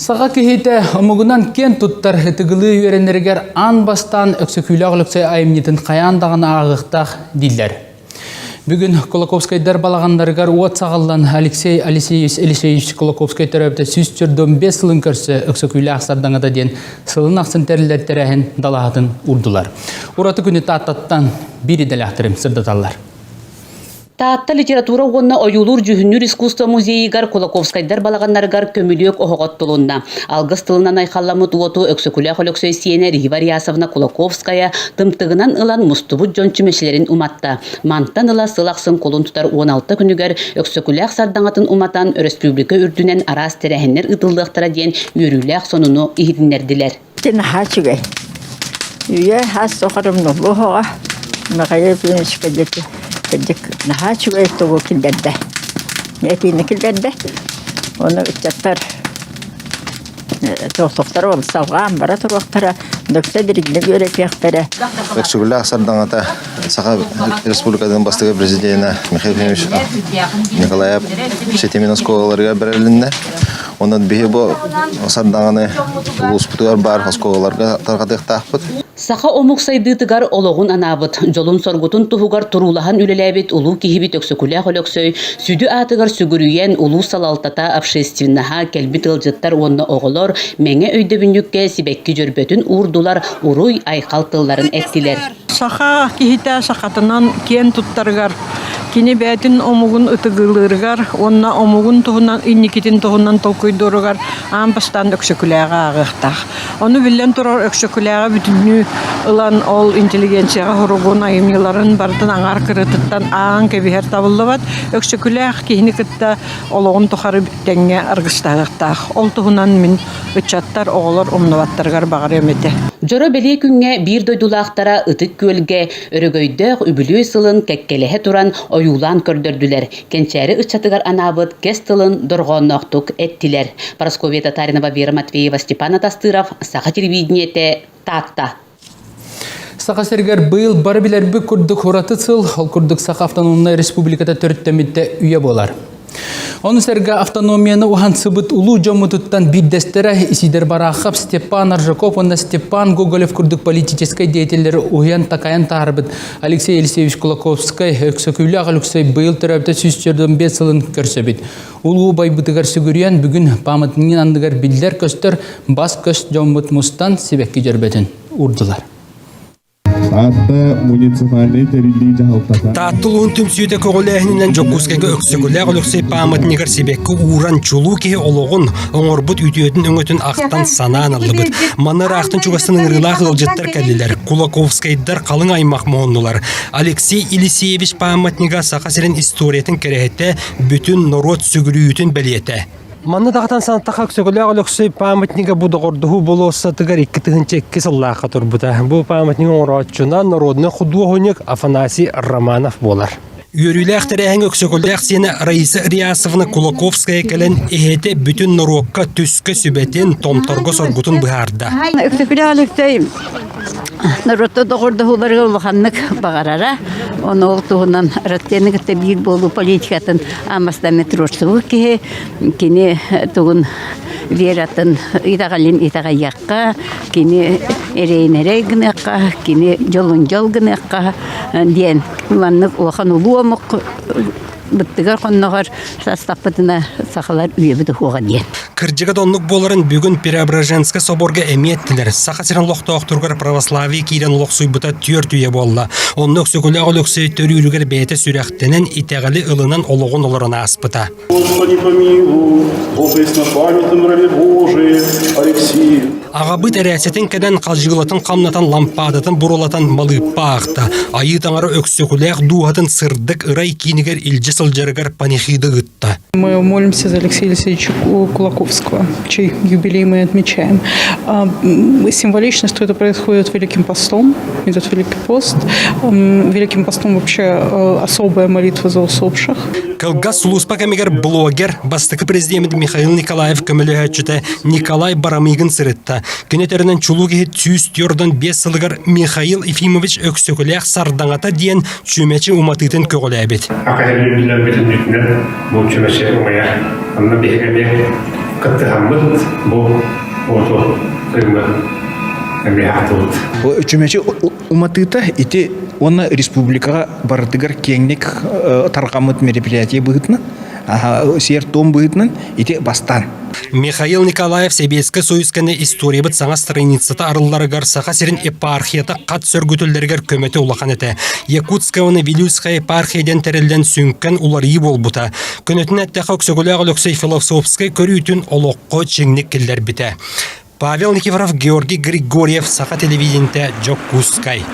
Саха киһитэ омугунан киэн туттар ытыгылыы үөрэнэригэр аан бастаан Өксөкүүлээх Өлөксөй айымньытын хайаан даҕаны ааҕыахтаах дииллэр. Бүгүн Кулаковскайдар балаҕаннарыгар уот саҕаллан Алексей Алексеевич Елисеевич Кулаковскай төрөөбүтэ 145 сылын көрсө Өксөкүүлээх сардаҥата диэн сылын ахсын тэриллэр тэрээһин далаһатын уурдулар. Ураты күнү Тааттаттан биир идэлээхтэрим сырдаталлар. Таатта литература уонна ойуулуур-дьүһүннүүр искусство музейыгар Кулаковскайдар балаҕаннарыгар көмүлүөк оһоҕо оттулунна. Алгыс тылынан айхалламмыт уоту Өксөкүлээх Өлөксөй сиэнэ Рива Рясовна Кулаковская тымтыгынан ылан мустубут дьон чүмэчилэрин уматта. Мантан ыла сыл ахсын кулун тутар 16 күнүгэр Өксөкүлээх сардаҥатын уматан өрөспүүбүлүкэ үрдүнэн араас тэрээһиннэр ыытыллыахтара диэн үөрүүлээх сонуну иһитиннэрдилэр. Ити наһаа үчүгэй. Үйэ ас сохорумнуллуо оһоҕо Михаил Ефимович кырдьык кырдьык наһаа үчүгэй тугу киллэрдэ. Этиини киллэрдэ. Ону ыччаттар туохтуохтара ол салҕаан бара туруохтара, дөксө дириҥник үөрэтиэхтэрэ. Өксөкүлээх сардаҥата Саха Республикатын бастакы президенэ Михаил Ефимович Николаев ситимин оскуолаларыгар бэрилиннэ. Онон биһи бу сардаҥаны улууспутугар баар оскуолаларга тарҕатыахтаахпыт. Саха омук сайдыытыгар олоҕун анаабыт, дьолун-соргутун туһугар туруулаһан үлэлээбит улуу киһибит Өксөкүлээх Өлөксөй сүдү аатыгар сүгүрүйэн улуус салалтата, общественноһа, кэлбит ыалдьыттар уонна оҕолор мэҥэ өйдөбүнньүккэ сибэкки дьөрбөтүн уурдулар, уруй-айхал тылларын эттилэр. Саха киһитэ сахатынан киэн туттарыгар, кини бэйэтин омугун ытыгылыырыгар уонна омугун туһунан инникитин туһунан толкуйдууругар аан бастаан Өксөкүлээҕи ааҕыахтаах. Ону биллэн турар Өксөкүлээҕи бүтүннүү ылан ол интеллигенцияҕа суругун, айымньыларын барытын аҥаар кырыытыттан ааҕан кэбиһэр табыллыбат. Өксөкүлээх киһини кытта олоҕун тухары тэҥҥэ аргыстаһыахтаах. Ол туһунан мин ыччаттар, оҕолор умнубаттарыгар баҕарыам этэ. Дьоро бэлиэ күҥҥэ биир дойдулаахтара Ытык Күөлгэ өрөгөйдөөх үбүлүөй сылын кэккэлэһэ туран ойуулаан көрдөрдүлэр, кэнчээри ыччатыгар анаабыт кэс тылын дорҕоонноохтук эттилэр. Парасковья Татаринова, Вера Матвеева, Степан Атастыров, Саха телевидениетэ, Таатта. Саха сиригэр быйыл бары билэрбит курдук ураты сыл, ол курдук Саха автономнай республиката төрүттэммитэ үйэ буолар. Ону сэргэ автономияны уһансыбыт улуу дьоммутуттан биирдэстэрэ Исидор Барахов, Степан Аржаков уонна Степан Гоголев курдук политическай деятеллэри уһуйан-такайан таһаарбыт Алексей Елисеевич Кулаковскай, Өксөкүүлээх Өлөксөй быйыл төрөөбүтэ 145 сылын көрсөбүт. Улуу убайбытыгар сүгүрүйэн бүгүн пааматынньыгын анныгар биллэр-көстөр бас-көс дьоммут мустан сибэкки дьөрбөтүн уурдулар. Таатта муниципальнай тэриллии дьаһалтата. Таатта улууһун түмсүүтэ көҕүлээһининэн Дьокуускайга Өксөкүлээх Өлөксөй пааматынньыгар сибэкки ууран чулуу киһи олоҕун, оҥорбут үтүөтүн өҥөтүн ахтан санаан ыллыбыт. Манна ыраахтан чугастан ыҥырыылаах ыалдьыттар кэллилэр. Кулаковскайдар халыҥ аймах муһуннулар. Алексей Елисеевич пааматньыга Саха сирин историятын кэрэһитэ, бүтүн норуот сүгүрүйүүтүн бэлиэтэ. Манна даҕатан санаттахха Өксөкүлээх Өлөксөй памятнига бу доҕордоһуу болуоссатыгар 2002 сыллаахха турбута. Бу памятник оҥорооччунан народный худуоһунньук Афанасий Романов буолар. Үөрүүлээх тэрээһиҥҥэ Өксөкүлээх сиэнэ Раиса Риасовна Кулаковская кэлэн эһэтэ бүтүн норуокка түскэ сүбэтин, томторго соргутун быһаарда. Өксөкүлээх Өлөксөй норуотта доҕордоһууларыгар улаханнык баҕарара. Ону ол туһунан Россияны кытта биир буолуу политикатын аан туруорсубут киһи кини тугун вератын итэҕэлин итэҕэйиэххэ, кини эрэйин эрэй гыныахха, кини дьолун дьол гыныахха диэн маннык улахан улуу омук быттыгар-хонноҕор састаппытына сахалар үйэбит уһуоҕа диэн. Кырдьыга да оннук буоларын бүгүн Преображенскай соборга эмиэ эттилэр. Саха сирин олохтоохторугар православие киирэн олохсуйбута түөрт үйэ буолла. Онно Өксөкүлээх Өлөксөй төрүүрүгэр бэйэтэ сүрэхтэнэн, итэҕэли ылынан олоҕун олорон ааспыта. Господи помилуй, Бог преснопамятном рабе Божий, Алексей. Аҕабыт эрээсэтин кэнэн халдьыылатын хамнатан лампаадатын бурулатан малыыппа аахта. Айыы таҥара Өксөкүлээх дууһатын сырдык ырай киинигэр илдьэ сылдьарыгар панихида ыытта. Мы молимся за Алексея Алексеевича Кулаковского, чей юбилей мы отмечаем. Символично, что это происходит Великим постом, идет Великий пост. Великим постом вообще э, особая молитва за усопших. Кылгас сулууспа кэмигэр блогер, бастакы президент Михаил Николаев көмөлөһөөччүтэ Николай Барамыгин сырытта. Күн өтөрүнэн чулуу киһи 145 сылыгар Михаил Ефимович Өксөкүлээх Сардаҥата диэн чүмэчи уматыытын көҕүлээбит. Академия бүтүннүүтүнэн бу чүмэчи умайар. Онно биһиги эмиэ кыттыһаммыт бу уоту тыыҥҥа эмиэ ахтыбыт. Чүмэчи уматыыта ити уонна республикаҕа барытыгар киэҥник тарҕаммыт мероприятие быһыытынан, сиэр-туом быһыытынан ити бастаан. Михаил Николаев Сэбиэскэй Союз кэннэ историябыт саҥа страницата арылларыгар Саха сирин епархията хат сөргүтүллэригэр көмөтө улахан этэ. Якутская уонна Вилюйская епархия диэн тэриллэн сүҥкэн уларыйыы буолбута. Көнөтүн эттэххэ Өксөкүлээх Өлөксөй философскай көрүүтүн олоххо чиҥник киллэрбитэ. Павел Никифоров, Георгий Григорьев, Саха телевидениетэ, Дьокуускай.